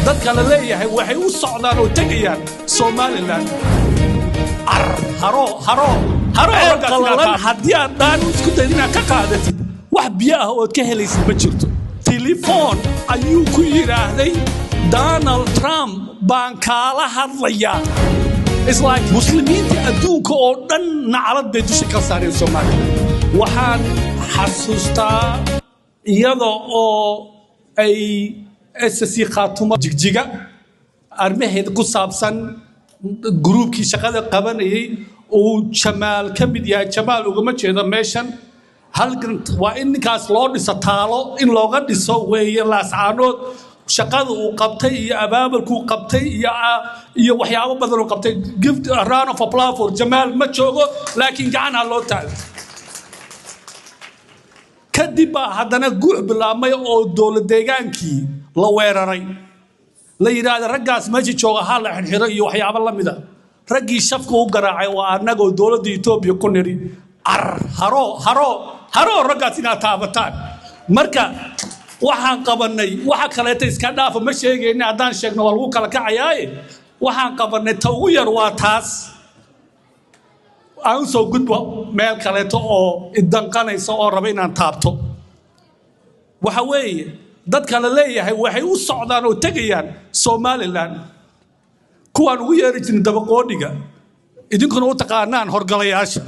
Dadka la leeyahay waxay u socdaan oo tegayaan Somaliland. Ar haro haro haro qalalan, haddii aad dhaan isku dayid inaad ka qaadatid, wax biyo ah ood ka helaysid ma jirto. Telefoon ayuu ku yidhaahday, "Donald Trump baan kaala hadlayaa." It's like Muslimiinta adduunka oo dhan naclad bay dusha ka saareen Soomaaliya. Waxaan xasuustaa iyada oo ay SSC Khaatumo Jigjiga arrimaheeda ku saabsan gruubkii shaqada qabanayay uu Jamaal ka mid yahay. Jamaal ugama jeedo meeshan. Halkan waa in ninkaas loo dhiso taalo, in looga dhiso weeye Laascaanood, shaqada uu qabtay iyo abaabulkuu qabtay iyo waxyaabo badan uu qabtay. Give a round of applause for Jamaal. Ma joogo, laakiin gacan ha loo taago. Kadib baa haddana guux bilaabmay oo dowlad deegaankii la weeraray, la yidhaahda raggaas meesha jooga ha la xirxiro iyo waxyaabo la mida. Raggii shafka u garaacay waa annagoo dowladda Etoobiya ku nidhi, "Car haro haro haro raggaas inaad taabataan." Marka waxaan qabannay waxa kaleeta iska dhaafa, ma sheegayna. Haddaan sheegno waa lagu kala kacayaaye. Waxaan qabannay ta ugu yar waa taas. Aan usoo gudbo meel kaleeto oo idanqanaysa oo raba inaan taabto. Waxa weeye dadka la leeyahay waxay u socdaan oo tegayaan Somaliland, kuwaan ugu yeeri jirin dabaqoodhiga, idinkuna u taqaanaan horgalayaasha,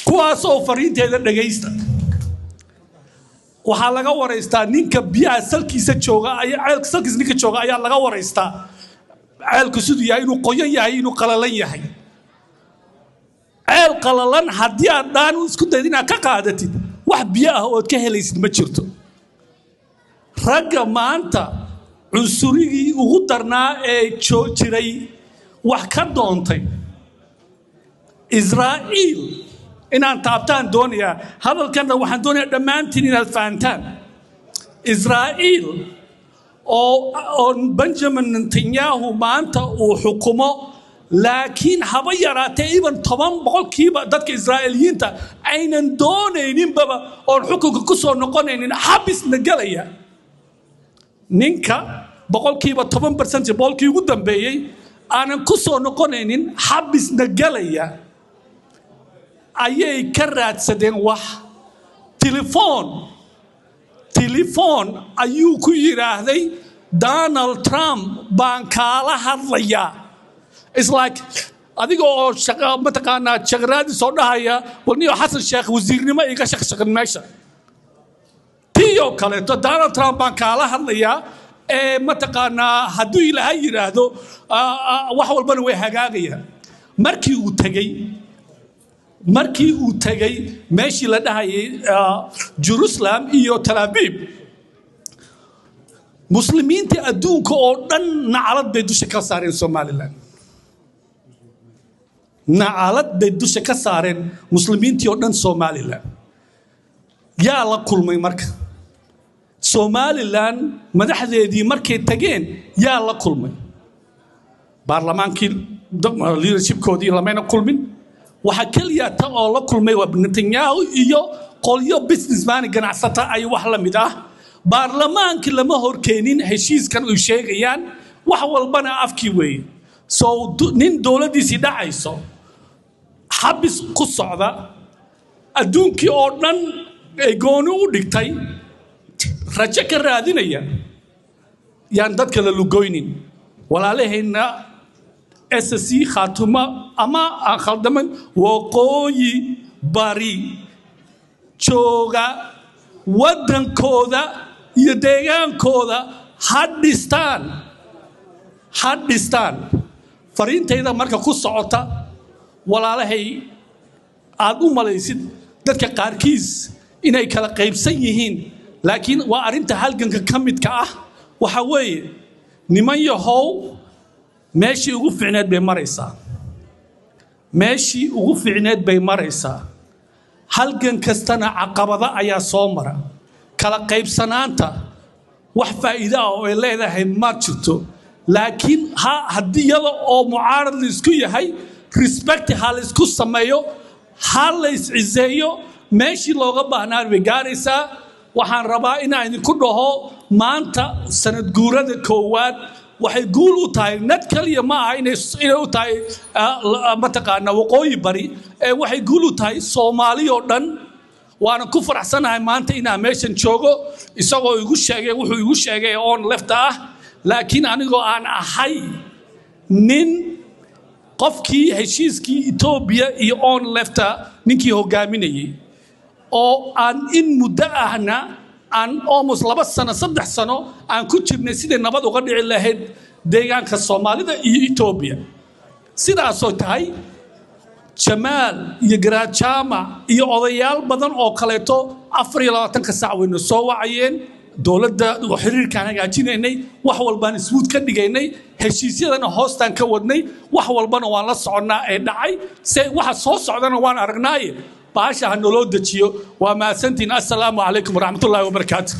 kuwaasoo fariinteeda dhegaysta. Waxaa laga waraystaa ninka biyaha salkiisa jooga, ceelka salkiisa ninka jooga ayaa laga waraystaa ceelku siduu yahay, inuu qoyan yahay, inuu qalalan yahay. Ceel qalalan haddii aad dhaan isku dayid inaad ka qaadatid, wax biyo ah ood ka helaysid ma jirto. Ragga maanta cunsurigii ugu darnaa ee jiray wax ka doontay Israa'iil inaan taabtaan doonayaa. Hadalkanna waxaan doonayaa dhammaantiin inaad fahantaan. Israa'iil oo Benjamin Netanyahu maanta uu xukumo, laakiin haba yaraatee even 10% dadka Israa'iiliyiinta aynan doonayninbaba, oon xukunka ku soo noqonaynin, xabisna gelaya, ninka 10% boqolkii ugu dambeeyey aanan ku soo noqonaynin, xabisna gelaya, ayay ka raadsadeen wax. Telefoon ayuu ku yidhaahday, "Donald Trump baan kaala hadlayaa." It's like adiga oo shaqa mataqaanaa shaqraadi soo dhahaya, "Warniyo Xasan Sheekh wasiirnimo iga shaqshaqin meesha." Tiiyoo kaleeto, "Donald Trump baan kaala hadlayaa." Ee mataqaanaa hadduu Ilaahay yidhaahdo, wax walbana way hagaagayaan. Markii uu tegey meeshii la dhahayay Jerusalem iyo Tel Aviv, Muslimiinta adduunka oo dhan naclad bay dusha ka saareen Somaliland. Nacalad bay dusha ka saareen Muslimiintii oo dhan Somaliland. Yaa la kulmay marka Somaliland madaxdeedii markay tageen? Yaa la kulmay? Baarlamaankii leadershipkoodii lamayna kulmin. Waxa keliya ta oo la kulmay waa Netanyahu iyo qolyo businessman, ganacsata ay wax la mid ah. Baarlamaankii lama horkeenin heshiiskan ay sheegayaan. Wax walbana afkii weeye. So nin dowladdiisii dhacayso, xabis ku socda, adduunkii oo dhan ay gooni u dhigtay, rajo ka raadinaya, yaan dadka la lugoynin. Walaalahayna SSC Khaatuma ama aan khaldaman, Waqooyi Bari jooga, waddankooda iyo deegaankooda ha dhistaan, ha dhistaan. Fariintayda marka ku socota walaalahay aad u malaysid dadka qaarkiis inay kala qaybsan yihiin, laakiin waa arrinta halganka ka midka ah. Waxa weeye, niman yahow, meeshii ugu fiicneed bay maraysaa, meeshii ugu fiicneed bay maraysaa. Halgan kastana caqabado ayaa soo mara. Kala qaybsanaanta wax faa'iido ah oo ay leedahay ma jirto, laakiin ha haddii iyada oo mucaarad la isku yahay, respect ha la isku sameeyo, ha la isciseeyo. Meeshii looga baahnaa bay gaaraysaa. Waxaan rabaa inaan idinku dhaho, maanta sanad guurada koowaad waxay guul u tahay nad kaliya ma aha inay u tahay mataqaanaa Waqooyi Bari ee waxay guul u tahay Soomaali oo dhan. Waana ku faraxsanahay maanta inaan meeshan joogo, isagoo igu sheegay wuxuu igu sheegay ONLF-ta ah, laakiin anigoo aan ahay nin qofkii heshiiskii Etoobiya iyo ONLF-ta ninkii hogaaminayay, oo aan in muddo ahna aan almost 2 sano, 3 sano aan ku jirnay sidai nabad uga dhici lahayd deegaanka Soomaalida iyo Etoobiya. Sidaasoo tahay, Jamaal iyo Garaad Jaamac iyo odayaal badan oo kaleeto 24-ka saac wayna soo wacayeen. Dowladda xiriirkaan hagaajinaynay, wax walbaan ismuud ka dhigaynay, heshiisyadana hoostaan ka wadnay, wax walbana waan la soconnaa ee dhacay. Se waxa soo socdana waan aragnaaye, baasha ha naloo dejiyo. Waa mahadsantihiin. Assalaamu calaykum waraxmatullaahi wabarakaatu.